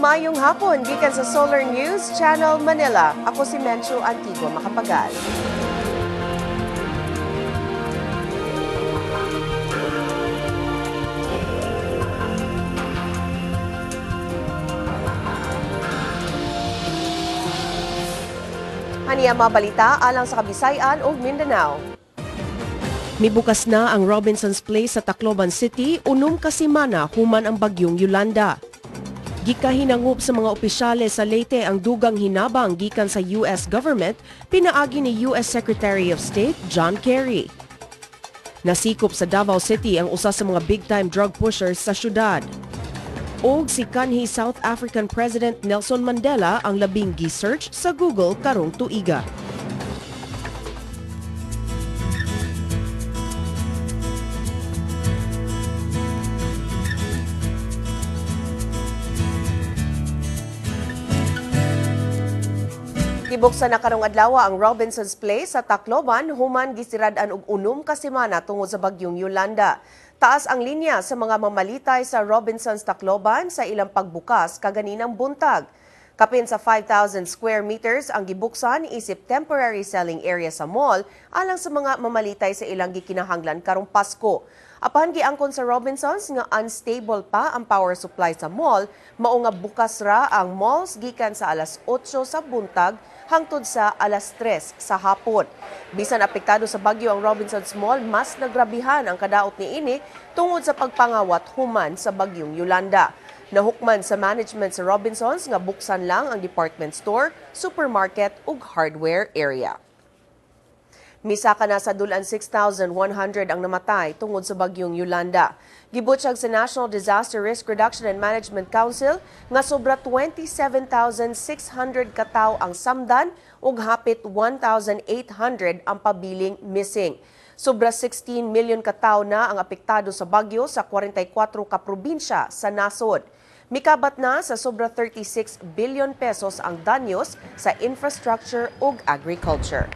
Maayong hapon gikan sa Solar News Channel Manila. Ako si Menchu Antigua Macapagal. Aniya mga balita alang sa Kabisayan ug Mindanao. Mibukas na ang Robinson's Place sa Tacloban City 6 ka semana human ang bagyong Yolanda. Gikahinangup sa mga opisyales sa Leyte ang dugang hinabang gikan sa US government pinaagi ni US Secretary of State John Kerry. Nasikop sa Davao City ang usa sa mga big-time drug pushers sa syudad. Og si kanhi South African President Nelson Mandela ang labing gi-search sa Google karong tuiga. Gibuksan na karong adlaw ang Robinson's Place sa Tacloban human gisirad-an og 6 ka semana tungod sa bagyong Yolanda. Taas ang linya sa mga mamalitay sa Robinson's Tacloban sa ilang pagbukas kaganinang buntag. Kapin sa 5,000 square meters ang gibuksan isip temporary selling area sa mall alang sa mga mamalitay sa ilang gikinahanglan karong Pasko. Apan giangkon sa Robinsons nga unstable pa ang power supply sa mall, mao nga bukas ra ang malls gikan sa alas 8 sa buntag hangtod sa alas 3 sa hapon. Bisan apektado sa bagyo ang Robinsons Mall, mas nagrabihan ang kadaot niini tungod sa pagpangawat human sa bagyong Yolanda. Nahukman sa management sa Robinsons nga buksan lang ang department store, supermarket ug hardware area. Misaka na sa dulan 6,100 ang namatay tungod sa bagyong Yolanda. Gibutyag sa National Disaster Risk Reduction and Management Council nga sobra 27,600 katawo ang samdan ug hapit 1,800 ang pabiling missing. Sobra 16 million katawo na ang apektado sa bagyo sa 44 ka probinsya sa nasod. Mikabat na sa sobra 36 billion pesos ang danyos sa infrastructure ug agriculture.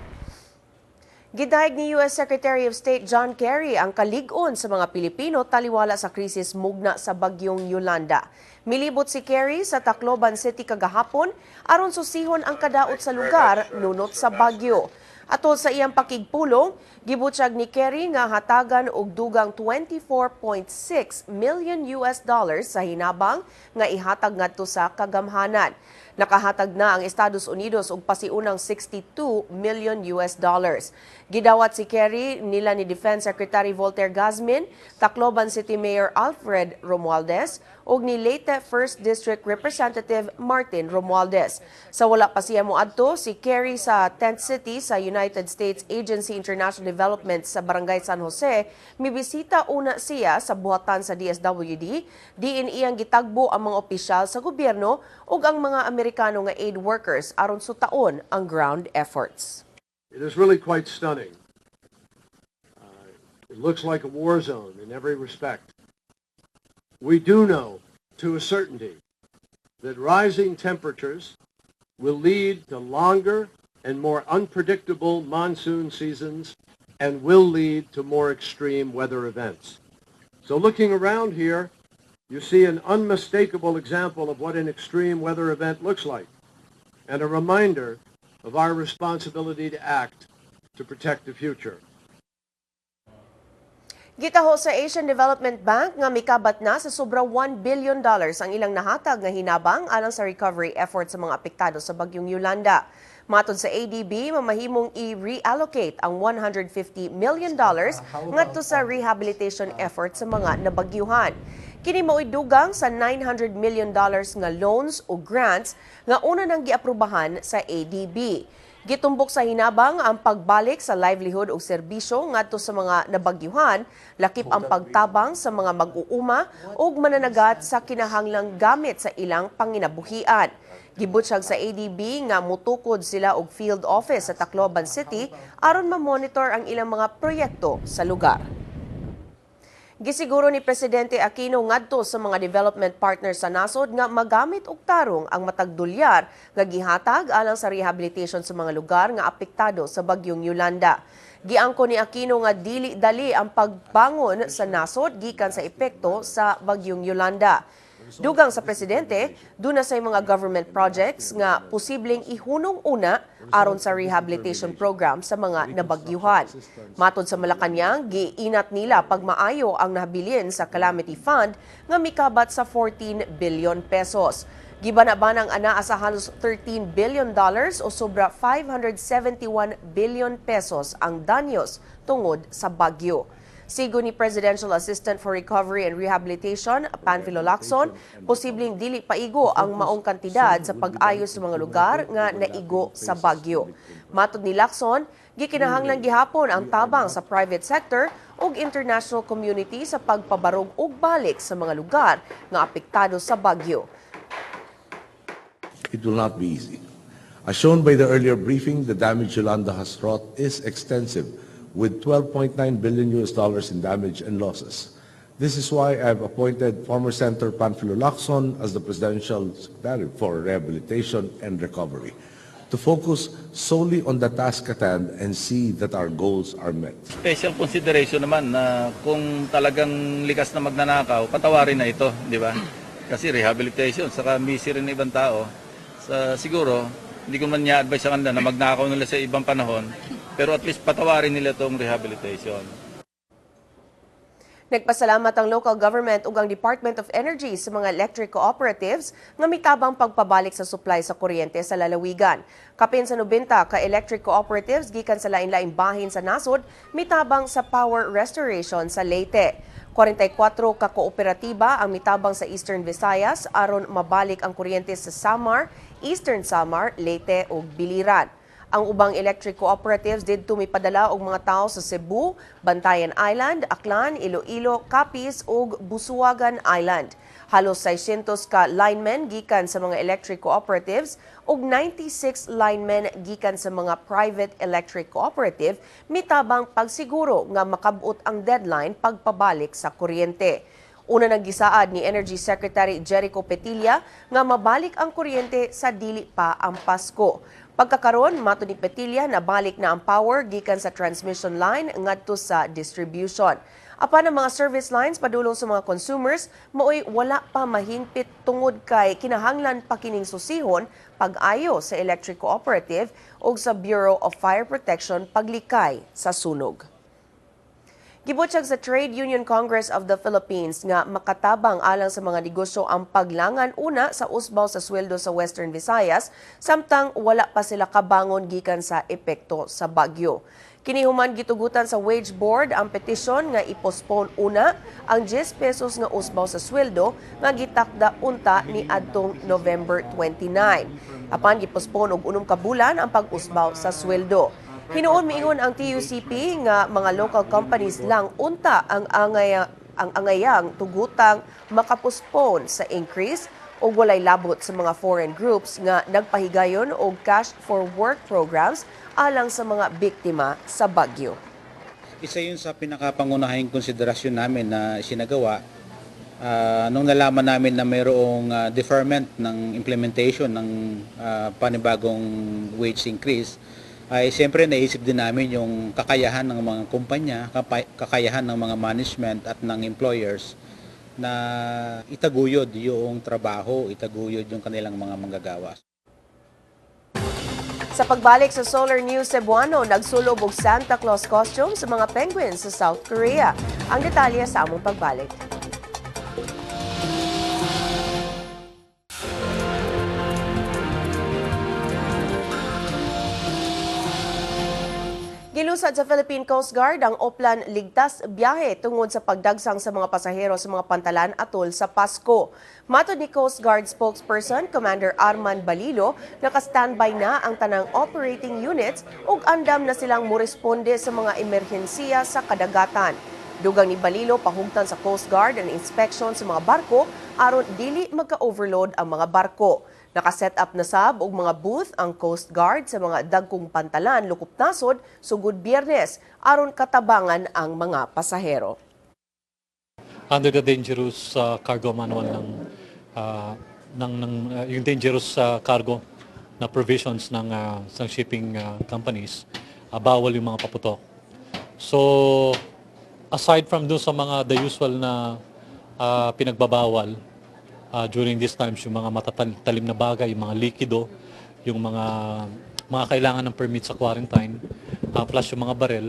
Gidayeg ni US Secretary of State John Kerry ang kalig-on sa mga Pilipino taliwala sa krisis mugna sa bagyong Yolanda. Milibot si Kerry sa Tacloban City kagahapon aron susihon ang kadaot sa lugar nunot sa bagyo. Atol sa iyang pakigpulong, gibutyag ni Kerry nga hatagan og dugang 24.6 million US dollars sa hinabang nga ihatag ngadto sa kagamhanan. Nakahatag na ang Estados Unidos og pasiunang 62 million US dollars. Gidawat si Kerry nila ni Defense Secretary Voltaire Gazmin, Tacloban City Mayor Alfred Romualdez ug ni Leyte 1st District Representative Martin Romualdez. Sa wala pa siya moadto, si Kerry sa Tent City sa United States Agency International Development sa Barangay San Jose, mibisita una siya sa buhatan sa DSWD, diin iyang gitagbo ang mga opisyal sa gobyerno ug ang mga Amerikano nga aid workers aron sutaon ang ground efforts. It is really quite stunning. It looks like a war zone in every respect. We do know to a certainty that rising temperatures will lead to longer and more unpredictable monsoon seasons and will lead to more extreme weather events. So looking around here, you see an unmistakable example of what an extreme weather event looks like and a reminder of our responsibility to act to protect the future. Gitaho sa Asian Development Bank nga mikabat na sa sobra $1 billion ang ilang nahatag nga hinabang alang sa recovery effort sa mga apektado sa bagyong Yolanda. Matod sa ADB, mamahimong i-reallocate ang $150 million ngadto sa rehabilitation effort sa mga nabagyuhan. Kini mao'y dugang sa $900 million nga loans o grants nga una nang giaprobahan sa ADB. Gitumbok sa hinabang ang pagbalik sa livelihood o serbisyo ngadto sa mga nabagyuhan, lakip ang pagtabang sa mga mag-uuma ug mananagat sa kinahanglang gamit sa ilang panginabuhian. Gibutyag sa ADB nga mutukod sila og field office sa Tacloban City aron ma-monitor ang ilang mga proyekto sa lugar. Gisiguro ni Presidente Aquino ngadto sa mga development partners sa nasod nga magamit og tarong ang matag dolyar nga gihatag alang sa rehabilitation sa mga lugar nga apektado sa bagyong Yolanda. Giangko ni Aquino nga dili dali ang pagbangon sa nasod gikan sa epekto sa bagyong Yolanda. Dugang sa presidente, duna say mga government projects nga posibleng ihunong una aron sa rehabilitation program sa mga nabagyuhan. Matod sa Malacañang, giinat nila pagmaayo ang nahabilin sa Calamity Fund nga mikabat sa 14 billion pesos. Gibana-banang anaa sa halos $13 billion o sobra 571 billion pesos ang danyos tungod sa bagyo. Sigon ni Presidential Assistant for Recovery and Rehabilitation, Panfilo Lacson, posibleng dili paigo ang maong kantidad sa pag-ayos sa mga lugar nga naigo sa bagyo. Matod ni Lacson, gikinahanglan gihapon ang tabang sa private sector ug international community sa pagpabarog og balik sa mga lugar nga apektado sa bagyo. It will not be easy. As shown by the earlier briefing, the damage Yolanda has wrought is extensive, with US$12.9 billion in damage and losses. This is why I've appointed former Senator Panfilo Lacson as the Presidential Secretary for Rehabilitation and Recovery, to focus solely on the task at hand and see that our goals are met. Special consideration naman na kung talagang likas na magnanakaw, patawarin na ito, di ba? Kasi rehabilitation, saka misery ng ibang tao. Siguro, hindi ko man niya-advise sa kanila na magnakaw nila sa ibang panahon, pero at least patawarin nila itong rehabilitation. Nagpasalamat ang local government ug ang Department of Energy sa mga electric cooperatives nga mitabang pagpabalik sa supply sa kuryente sa lalawigan. Kapin sa 90 ka electric cooperatives gikan sa lain-laing bahin sa nasod mitabang sa power restoration sa Leyte. 44 ka kooperatiba ang mitabang sa Eastern Visayas aron mabalik ang kuryente sa Samar, Eastern Samar, Leyte ug Biliran. Ang ubang electric cooperatives didto mipadala og mga tawo sa Cebu, Bantayan Island, Aklan, Iloilo, Capiz ug Busuagan Island. Halos 600 ka linemen gikan sa mga electric cooperatives ug 96 linemen gikan sa mga private electric cooperative mitabang pagsiguro nga makabot ang deadline pagpabalik sa kuryente. Una nang gisaad ni Energy Secretary Jericho Petilla nga mabalik ang kuryente sa dili pa ang Pasko. Pagkakaron, matod ni Petilla, nabalik na ang power gikan sa transmission line ngadto sa distribution. Apan ang mga service lines padulong sa mga consumers maoy wala pa mahingpit tungod kay kinahanglan pa kining susihon pag-ayo sa electric cooperative ug sa Bureau of Fire Protection paglikay sa sunog. Gibutyag sa Trade Union Congress of the Philippines nga makatabang alang sa mga negosyo ang paglangan una sa usbaw sa sweldo sa Western Visayas samtang wala pa sila kabangon gikan sa epekto sa bagyo. Kini human gitugutan sa Wage Board ang petisyon nga i-postpone una ang 10 pesos nga usbaw sa sweldo nga gitakda unta ni adtong November 29. Apan gipospone og 6 ka bulan ang pag-usbaw sa sweldo. Hinuon miingon ang TUCP nga mga local companies lang unta ang angayang tugutang makapospone sa increase o walay labot sa mga foreign groups nga nagpahigayon og cash for work programs alang sa mga biktima sa bagyo. Isa yun sa pinakapangunahing konsiderasyon namin na sinagawa nung nalaman namin na mayroong deferment ng implementation ng panibagong wage increase, ay siyempre naisip din namin yung kakayahan ng mga kumpanya, kakayahan ng mga management at ng employers na itaguyod yung trabaho, itaguyod yung kanilang mga manggagawa. Sa pagbalik sa Solar News Cebuano, nagsulob og Santa Claus costume sa mga penguins sa South Korea. Ang detalye sa among pagbalik. Gilusad sa Philippine Coast Guard ang Oplan Ligtas Biyahe tungod sa pagdagsang sa mga pasahero sa mga pantalan atol sa Pasko. Matod ni Coast Guard spokesperson Commander Arman Balilo, naka-standby na ang tanang operating units ug andam na silang moresponde sa mga emerhensiya sa kadagatan. Dugang ni Balilo, pahugtan sa Coast Guard ang inspection sa mga barko aron dili magka-overload ang mga barko. Nakaset up na sab og mga booth ang Coast Guard sa mga dagkong pantalan lukop nasod sugod Biyernes aron katabangan ang mga pasahero. Under the dangerous cargo manual ng yung dangerous cargo na provisions ng shipping companies, bawal yung mga paputok. So aside from dun sa mga the usual na pinagbabawal, During these times, yung mga matatalim na bagay, yung mga likido, yung mga kailangan ng permit sa quarantine, plus yung mga barel.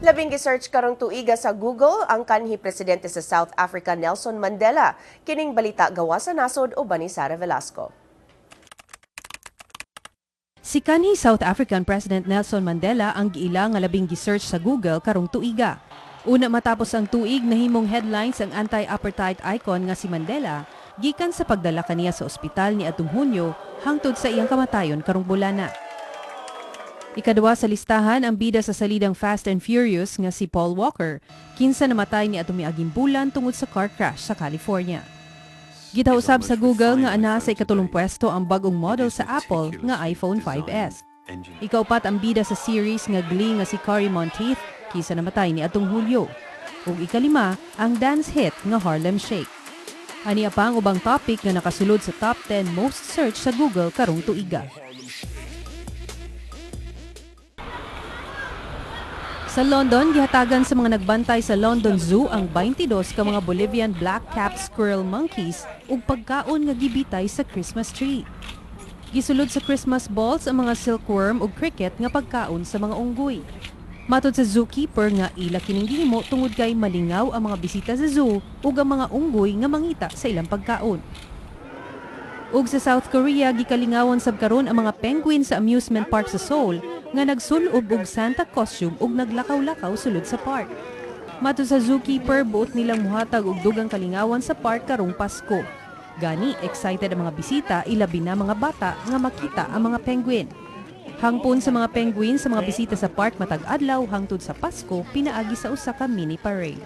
Labing gi-search karong tuiga sa Google ang kanhi presidente sa South Africa Nelson Mandela. Kining balita gawa sa nasod uban ni Sara Velasco. Si kanhi South African President Nelson Mandela ang giila nga labing gi-search sa Google karong tuiga. Una matapos ang tuig, nahimong headlines ang anti-apartheid icon nga si Mandela gikan sa pagdala kaniya sa ospital ni atong Hunyo hangtod sa iyang kamatayon karong bulana. Ikaduha sa listahan ang bida sa salidang Fast and Furious nga si Paul Walker, kinsa namatay ni atong miaging bulan tungod sa car crash sa California. Gitausab sa Google nga anaa sa ikatulong pwesto ang bagong model sa Apple nga iPhone 5S. Ikaupat ang bida sa series nga Glee nga si Cory Monteith, kinsa namatay ni atong Hulyo. Ug ikalima ang dance hit nga Harlem Shake. Ani pa ang ubang topic nga nakasulod sa top 10 most search sa Google karong tuiga. Sa London, gihatagan sa mga nagbantay sa London Zoo ang 22 ka mga Bolivian black-capped squirrel monkeys ug pagkaon nga gibitay sa Christmas tree. Gisulod sa Christmas balls ang mga silkworm ug cricket nga pagkaon sa mga unggoy. Matod sa zookeeper nga ila kining gihimo tungod kay malingaw ang mga bisita sa zoo ug ang mga unggoy nga mangita sa ilang pagkaon. Ug sa South Korea, gikalingawan sab karon ang mga penguin sa amusement park sa Seoul nga nagsulob og Santa costume ug naglakaw-lakaw sulod sa park. Matod sa zookeeper, buot nilang muhatag og dugang kalingawan sa park karong Pasko. Gani, excited ang mga bisita, ilabi na mga bata nga makita ang mga penguin. Hangpon sa mga penguin sa mga bisita sa park matag adlaw hangtod sa Pasko, pinaagi sa usa ka mini parade.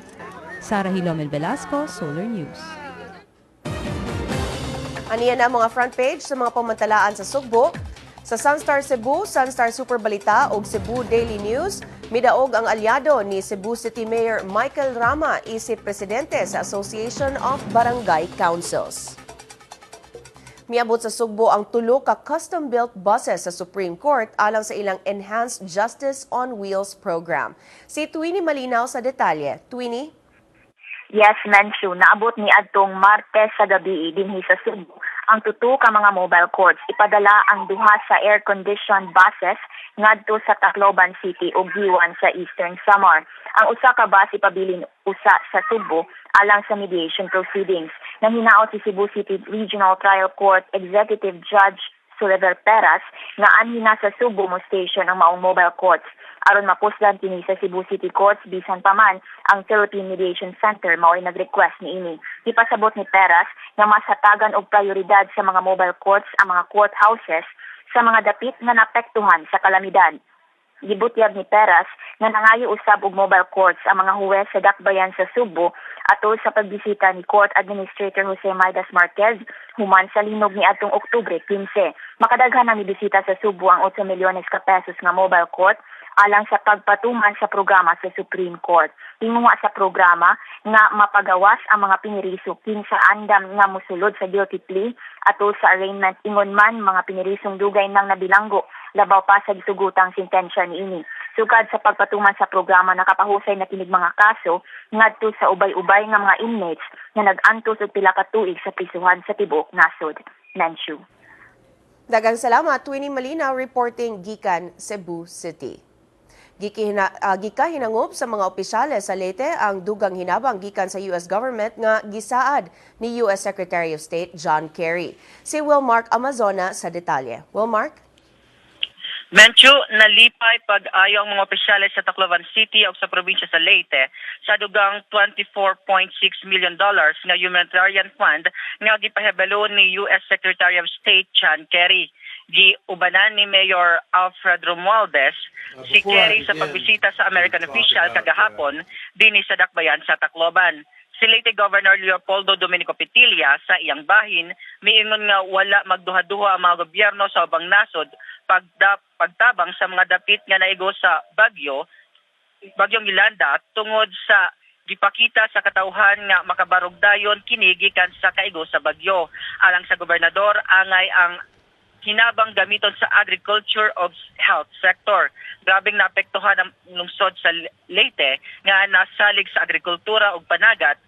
Sara Hilomel Velasco, Solar News. Aniya na ang mga front page sa mga pamantalaan sa Sugbo. Sa Sunstar Cebu, Sunstar Super Balita ug Cebu Daily News, midaog ang alyado ni Cebu City Mayor Michael Rama isip presidente sa Association of Barangay Councils. Miabot sa Sugbo ang tulo ka custom-built buses sa Supreme Court alang sa ilang Enhanced Justice on Wheels program. Si Twini Malinaw sa detalye. Twini? Yes, Menchu, naabot ni adtong Martes sa gabi dinhi sa Cebu ang tuto ka mga mobile courts. Ipadala ang duha sa air-conditioned buses ngadto sa Tacloban City ug Guiuan sa Eastern Samar. Ang usa ka bus ipabilin usa sa Sugbo alang sa mediation proceedings. Nanghinaot si Cebu City Regional Trial Court Executive Judge Sulever Peras nga anhi na sa Sugbo mo station ang maong mobile courts aron mapuslan kini sa Cebu City Courts bisan pa man ang Philippine Mediation Center mao'y nag-request niini. Gipasabot ni Peras nga mas hatagan og prioridad sa mga mobile courts ang mga courthouses sa mga dapit nga naapektuhan sa kalamidad. Gibutyag ni Peras nga nangayo usab og mobile courts ang mga huwes sa dakbayan sa Sugbo atol sa pagbisita ni Court Administrator Jose Midas Marquez human sa linog ni adtong Oktubre 15. Makadaghan ang mibisita sa Sugbo ang 8 milyones ka pesos nga mobile court alang sa pagpatuman sa programa sa Supreme Court. Tinguha sa programa nga mapagawas ang mga piniriso kinsa andam nga musulod sa guilty plea atol sa arraignment ingon man mga pinirisong dugay nang nabilanggo labaw pa sa gisugutang sentensya niini. Sukad sa pagpatuman sa programa, nakapahusay na kinig mga kaso ngadto sa ubay-ubay nga mga inmates nga nag-antos og pila ka tuig sa prisuhan sa tibuok nasod. Nanshu. Daghang salamat, Twini Malinaw reporting gikan Cebu City. Gikahinangob sa mga opisyales sa Leyte ang dugang hinabang gikan sa US government nga gisaad ni US Secretary of State John Kerry. Si Wilmark Amazona sa detalye. Wilmark? Menchu, nalipay pag-ayo ang mga opisyales sa Tacloban City o sa probinsya sa Leyte sa dugang $24.6 million nga humanitarian fund nga gipahibalo ni US Secretary of State John Kerry. Giubanan ni Mayor Alfred Romualdez si Kerry sa pagbisita sa American official kagahapon dinhi sa dakbayan sa Tacloban. Si Leyte Governor Leopoldo Dominico Petilla sa iyang bahin miingon nga wala magduha-duha ang mga gobyerno sa ubang nasod pagtabang sa mga dapit nga naigo sa bagyong Yolanda tungod sa gipakita sa katawhan nga makabarog dayon kini gikan sa kaigo sa bagyo. Alang sa gobernador, angay ang hinabang gamiton sa agriculture o health sector. Grabeng naapektuhan ang lungsod sa Leyte nga nasalig sa agrikultura ug panagat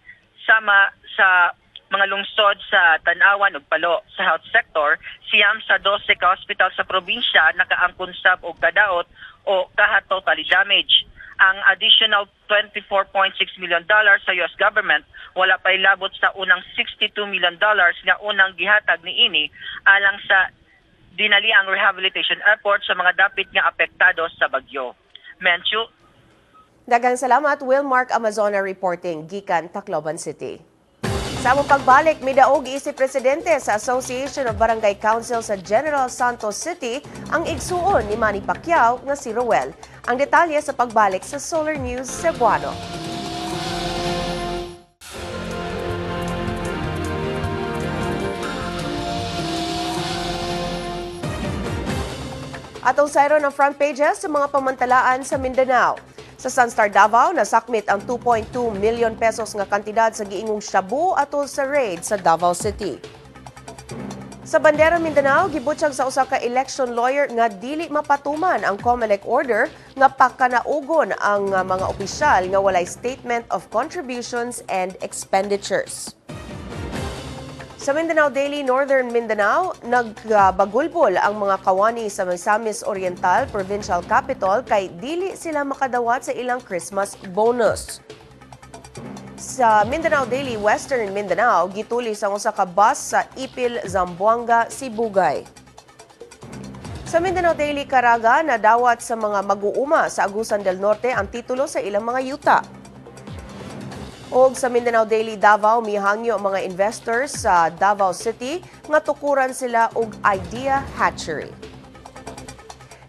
sama sa mga lungsod sa Tanauan ug Palo. Sa health sector, 9 sa 12 ka hospital sa probinsya nakaangkon sab og kadaot o kaha totally damage. Ang additional $24.6 million sa US government wala pa'y labot sa unang $62 million nga unang gihatag niini alang sa dinali ang rehabilitation effort sa mga dapit nga apektado sa bagyo. Menchu. Daghang salamat, Will Mark Amazona reporting gikan Tacloban City. Sa among pagbalik, midaog isip presidente sa Association of Barangay Council sa General Santos City ang igsuon ni Manny Pacquiao nga si Roel. Ang detalye sa pagbalik sa Solar News Cebuano. Atong sayro ng front pages sa mga pamantalaan sa Mindanao. Sa Sunstar Davao, nasakmit ang 2.2 million pesos nga kantidad sa giingong shabu atol sa raid sa Davao City. Sa Bandera Mindanao, gibutyag sa usa ka election lawyer nga dili mapatuman ang COMELEC order nga pakanaugon ang mga opisyal nga walay statement of contributions and expenditures. Sa Mindanao Daily, Northern Mindanao, nagbagulbol ang mga kawani sa Misamis Oriental Provincial Capital kay dili sila makadawat sa ilang Christmas bonus. Sa Mindanao Daily, Western Mindanao, gitulis ang usa ka bus sa Ipil, Zamboanga, Sibugay. Sa Mindanao Daily, Caraga, nadawat sa mga mag-uuma sa Agusan del Norte ang titulo sa ilang mga yuta. Og sa Mindanao Daily Davao, mihangyo ang mga investors sa Davao City nga tukuran sila og idea hatchery.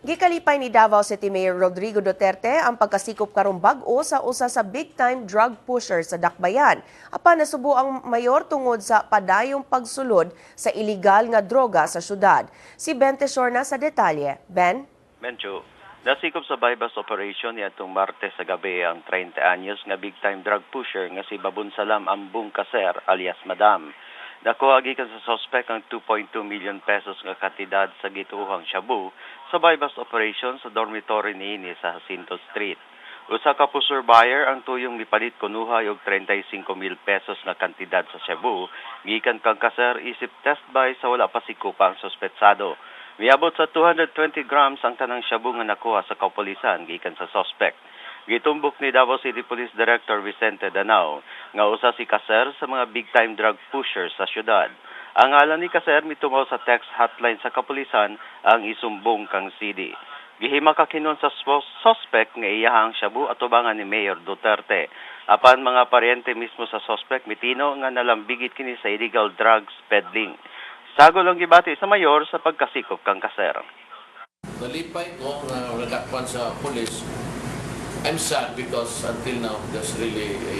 Gikalipay ni Davao City Mayor Rodrigo Duterte ang pagkasikop karong bag-o sa usa sa big-time drug pusher sa Dakbayan. Apan nasubo ang mayor tungod sa padayong pagsulod sa iligal nga droga sa syudad. Si Ben Teshorna sa detalye. Ben? Mencho, nasikop sa buy-bust operation niadtong Martes sa gabi ang 30 anyos nga big-time drug pusher nga si Babun Salam Ambung Kaser alias Madam. Nakuha gikan sa suspect ang 2.2 million pesos nga kantidad sa gituohang shabu sa buy-bust operation sa dormitory niini sa Jacinto Street. Usa ka pusher buyer ang tuyong mipalit kunuhay og 35 mil pesos nga kantidad sa shabu gikan kang Kaser isip test buy sa wala pa sikupa ang suspetsado. Miabot sa 220 grams ang tanang shabu nga nakuha sa kapolisan gikan sa suspect. Gitumbok ni Davao City Police Director Vicente Danao nga usa si Kaser sa mga big-time drug pushers sa syudad. Ang ngalan ni Kaser mitumaw sa text hotline sa kapulisan ang isumbong kang CD. Gihima kakinon sa suspect nga iyahang shabu atubangan ni Mayor Duterte. Apan mga paryente mismo sa suspect mitino nga nalambigit kini sa illegal drugs peddling. Sagol ang gibati sa mayor sa pagkasikop kang Kaser. Nalipay ko nga nadakpan sa police. I'm sad because until now there's really a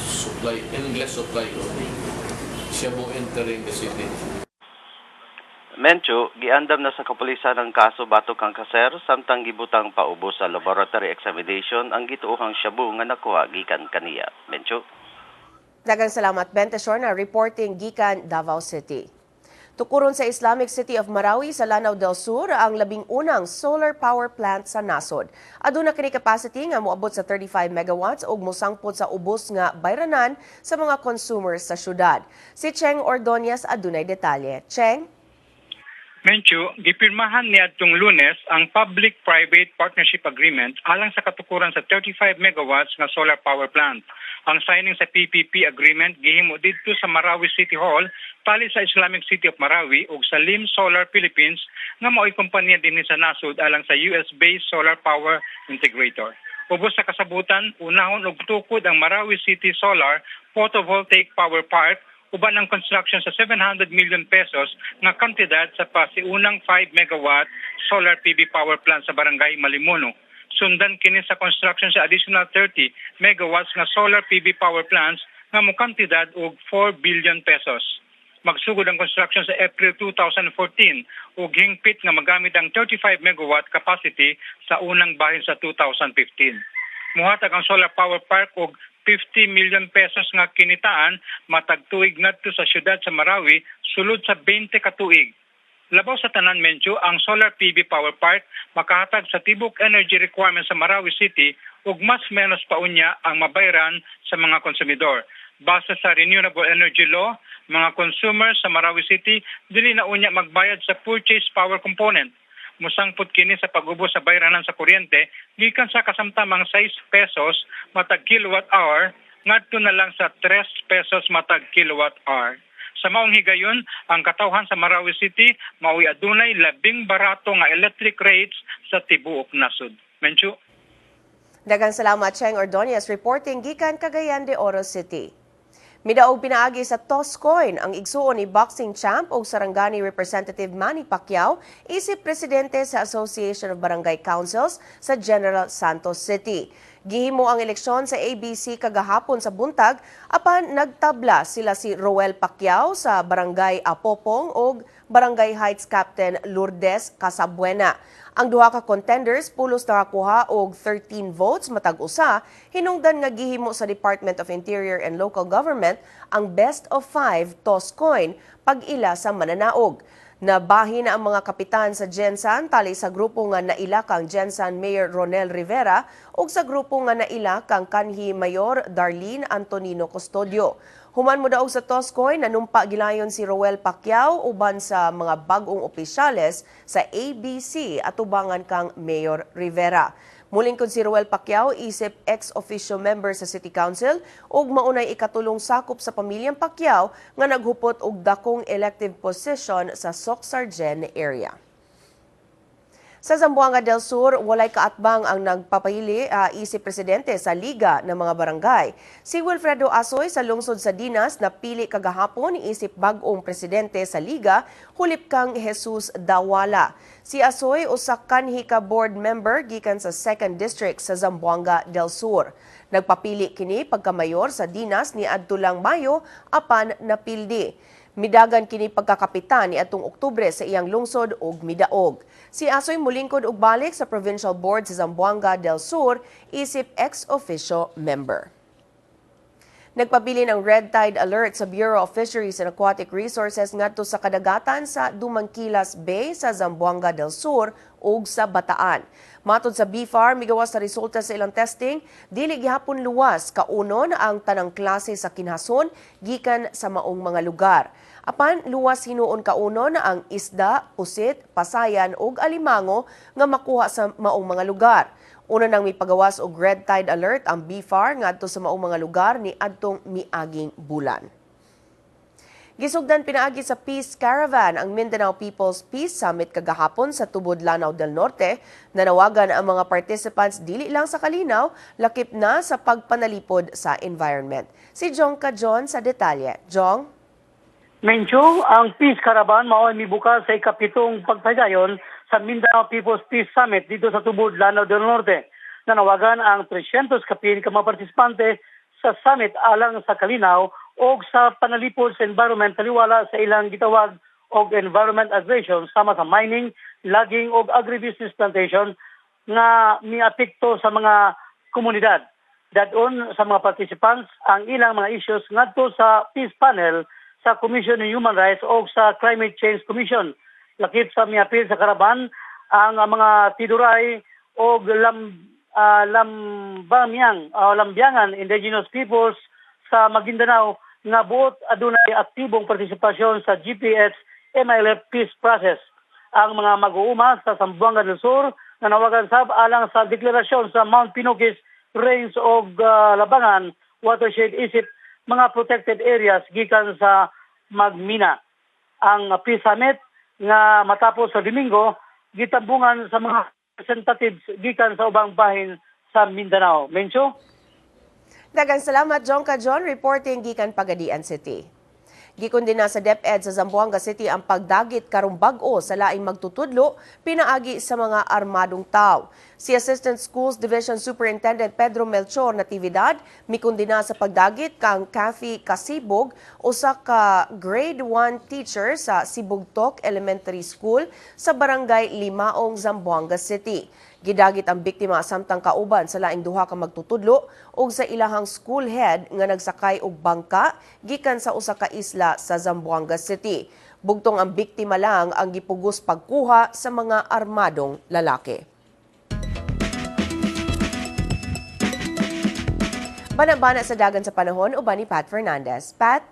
supply, endless supply of shabu entering the city. Mencho, giandam na sa kapulisan ang kaso batok kang Kaser samtang gibutang paubos sa laboratory examination ang gituohang shabu nga nakuha gikan kaniya. Mencho. Daghang salamat, Ben Teshorna reporting gikan Davao City. Tukuron sa Islamic City of Marawi sa Lanao del Sur ang 11 solar power plant sa nasod. Aduna kini capacity nga moabot sa 35 megawatts ug mosangpot sa ubos nga bayranan sa mga consumers sa syudad. Si Cheng Ordonez adunay detalye. Cheng? Menchu, gipirmahan niadtong Lunes ang Public-Private Partnership Agreement alang sa katukuran sa 35 megawatts nga solar power plant. Ang signing sa PPP agreement gihimo didto sa Marawi City Hall tali sa Islamic City of Marawi ug sa Lim Solar Philippines nga mao'y kompanya dinhi sa nasod alang sa US-based solar power integrator. Ubos sa kasabutan, unahon og tukod ang Marawi City Solar Photovoltaic Power Park uban ang construction sa 700 million pesos nga kantidad sa pasiunang 5 megawatt solar PV power plant sa Barangay Malimono. Sundan kini sa construction sa additional 30 megawatts nga solar PV power plants nga mokantidad og 4 billion pesos. Magsugod ang construction sa April 2014 ug hingpit nga magamit ang 35 megawatt capacity sa unang bahin sa 2015. Muhatag ang solar power park og 50 million pesos nga kinitaan matag tuig ngadto sa syudad sa Marawi sulod sa 20 ka tuig. Labaw sa tanan, Mencho, ang solar PV power park makahatag sa tibok energy requirement sa Marawi City ug mas menos pa unya ang mabayran sa mga konsumidor. Base sa Renewable Energy Law, mga consumer sa Marawi City dili na unya magbayad sa purchase power component. Musangpot kini sa pag-ubos sa bayranan sa kuryente gikan sa kasamtamang 6 pesos matag kilowatt hour ngadto na lang sa 3 pesos matag kilowatt hour. Sa maong higayon, ang katawhan sa Marawi City mao'y adunay labing barato nga electric rates sa tibuok nasod. Menchu? Daghang salamat, Cheng Ordonez, reporting gikan Cagayan de Oro City. Midaog pinaagi sa toss coin ang igsuon ni boxing champ ug Sarangani Representative Manny Pacquiao isip presidente sa Association of Barangay Councils sa General Santos City. Gihimo ang eleksyon sa ABC kagahapon sa buntag apan nagtabla sila si Roel Pacquiao sa Barangay Apopong ug Barangay Heights Captain Lourdes Casabuena. Ang duha ka contenders pulos nakakuha og 13 votes matag usa, hinungdan nga gihimo sa Department of Interior and Local Government ang best of 5 toss coin pag-ila sa mananaog. Nabahin na ang mga kapitan sa Gensan tali sa grupo nga naila kang Gensan Mayor Ronel Rivera ug sa grupo nga naila kang kanhi Mayor Darlene Antonino Custodio. Human mo daog sa toss coin, nanumpa gilayon si Roel Pacquiao uban sa mga bag-ong opisyales sa ABC atubangan kang Mayor Rivera. Mulingkod si Roel Pacquiao isip ex-officio member sa City Council ug maunay ikatulong sakop sa pamilyang Pacquiao nga naghupot og dakong elective position sa Socsargen area. Sa Zamboanga del Sur, walay kaatbang ang nagpapahili isip presidente sa Liga ng mga Barangay. Si Wilfredo Asoy sa lungsod sa Dinas napili kagahapon isip bag-ong presidente sa Liga, hulip kang Jesus Dawala. Si Asoy usa kanhi ka board member gikan sa 2nd District sa Zamboanga del Sur. Nagpapili kini pagkamayor sa Dinas ni adtulang Mayo apan napildi. Midagan kini pagkakapitan ni atong Oktubre sa iyang lungsod ug midaog. Si Asoy mulingkod og balik sa Provincial Board sa Zamboanga del Sur isip ex-officio member. Nagpabilin ang Red Tide Alert sa Bureau of Fisheries and Aquatic Resources ngadto sa kadagatan sa Dumangkilas Bay sa Zamboanga del Sur ug sa Bataan. Matod sa BFAR, migawas sa resulta sa ilang testing, dili gihapon luwas kaunon ang tanang klase sa kinhason gikan sa maong mga lugar. Apan luwas hinuon kaunon ang isda, pusit, pasayan ug alimango nga makuha sa maong mga lugar. Una nang mipagawas og red tide alert ang BFAR ngadto sa maong mga lugar ni adtong miaging bulan. Gisugdan pinaagi sa Peace Caravan ang Mindanao People's Peace Summit kagahapon sa Tubod, Lanao del Norte. Nanawagan ang mga participants dili lang sa kalinaw, lakip na sa pagpanalipod sa environment. Si Jong Kajon sa detalye. Jong? Mencho, ang Peace Caravan mao ay mibuka sa ikapitong pagpadayon sa Mindanao People's Peace Summit dito sa Tubod, Lanao del Norte. Nanawagan ang 300 kapin ka mga partisipante sa summit alang sa kalinaw o sa panalipod sa environment taliwala sa ilang gitawag og environment aggression sama sa mining, logging og agribusiness plantation nga miapekto sa mga komunidad. Dadon sa mga participants ang ilang mga issues ngadto sa Peace Panel sa Commission on Human Rights o sa Climate Change Commission. Lakip sa miapil sa karaban ang mga Tiduray o Lambamyang o Lambiangan Indigenous Peoples sa Maguindanao nga buot adunay aktibong partisipasyon sa GPS MILF Peace Process. Ang mga mag-uuma sa Zamboanga del Sur nanawagan sab alang sa deklarasyon sa Mount Pinukis Range og Labangan Watershed isip mga protected areas gikan sa Magmina. Ang Peace Summit nga matapos sa Domingo gitambungan sa mga representatives gikan sa ubang bahin sa Mindanao. Mencho? Daghang salamat, Jong Kajon, reporting gikan Pagadian City. Gikondena sa DepEd sa Zamboanga City ang pagdagit karong bag-o sa laing magtutudlo pinaagi sa mga armadong tao. Si Assistant Schools Division Superintendent Pedro Melchor Natividad mikondena sa pagdagit kang Kathy Kasibog, usa ka grade 1 teacher sa Sibugtok Elementary School sa Barangay Limaong, Zamboanga City. Gidagit ang biktima samtang kauban sa laing duha ka magtutudlo ug sa ilahang school head nga nagsakay og bangka gikan sa usa ka isla sa Zamboanga City. Bugtong ang biktima lang ang gipugos pagkuha sa mga armadong lalaki. Bana-bana sa dagan sa panahon uban ni Pat Fernandez. Pat?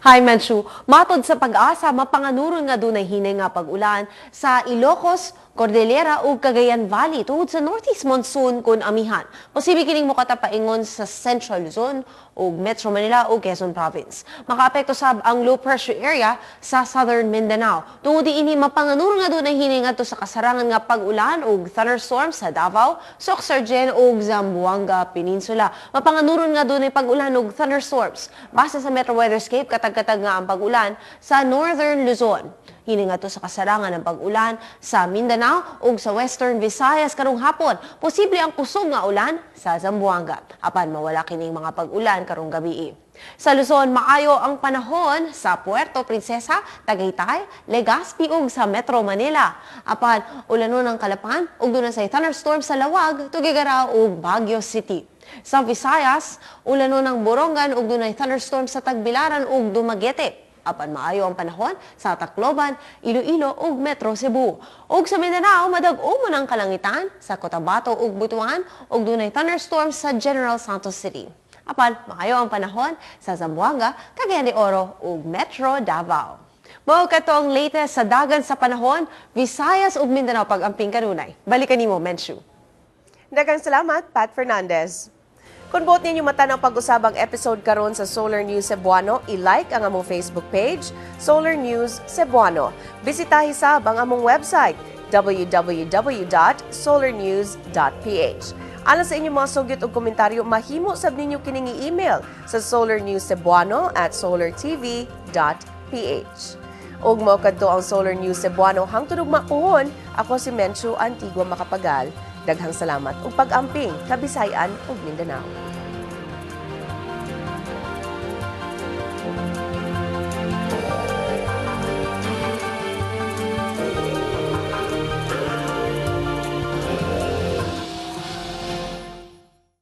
Hi, Menchu. Matod sa Pag-asa, mapanganuron nga dunay hinay nga pag-ulan sa Ilocos, Cordillera ug Cagayan Valley tungod sa northeast monsoon kun amihan. Posible kining mokatapaingon sa Central Luzon ug Metro Manila ug Quezon Province. Makaapekto sab ang low pressure area sa Southern Mindanao. Tungod diini, mapanganuron nga dunay hinay ngadto sa kasarangan nga pag-ulan ug thunderstorms sa Davao, Soccsksargen ug Zamboanga Peninsula. Mapanganuron nga dunay pag-ulan ug thunderstorms. Base sa Metro Weatherscape, katag-katag nga ang pag-ulan sa Northern Luzon. Hinay ngadto sa kasarangan ng pag-ulan sa Mindanao ug sa Western Visayas karong hapon. Posible ang kusog nga ulan sa Zamboanga. Apan mawala kining mga pag-ulan karong gabi. Sa Luzon, maayo ang panahon sa Puerto Princesa, Tagaytay, Legazpi ug sa Metro Manila. Apan ulanon ang Kalapan ug duna say thunderstorm sa Laoag, Tuguegarao ug Baguio City. Sa Visayas, ulanon ang Borongan ug dunay thunderstorm sa Tagbilaran ug Dumaguete. Apan maayo ang panahon sa Tacloban, Iloilo ug Metro Cebu. Ug sa Mindanao, madag-umon ang kalangitan sa Cotabato ug Butuan ug dunay thunderstorm sa General Santos City. Apan maayo ang panahon sa Zamboanga, Cagayan de Oro ug Metro Davao. Mao kato ang latest sa dagan sa panahon, Visayas ug Mindanao pag-amping kanunay. Balikan nimo, Menchu. Daghang salamat, Pat Fernandez. Kung buot ninyo matan-aw pag-usab ang episode karon sa Solar News Cebuano, i-like ang among Facebook page, Solar News Cebuano. Bisitahi sab ang among website, www.solarnews.ph. Alang sa inyong mga sugyot ug komentaryo, mahimo sab ninyo kining i-email sa solarnewscebuano@solartv.ph. Ug mao kadto ang Solar News Cebuano hangtod ugma puhon. Ako si Menchu Antigua Macapagal. Daghang salamat ug pag-amping Kabisay-an ug Mindanao.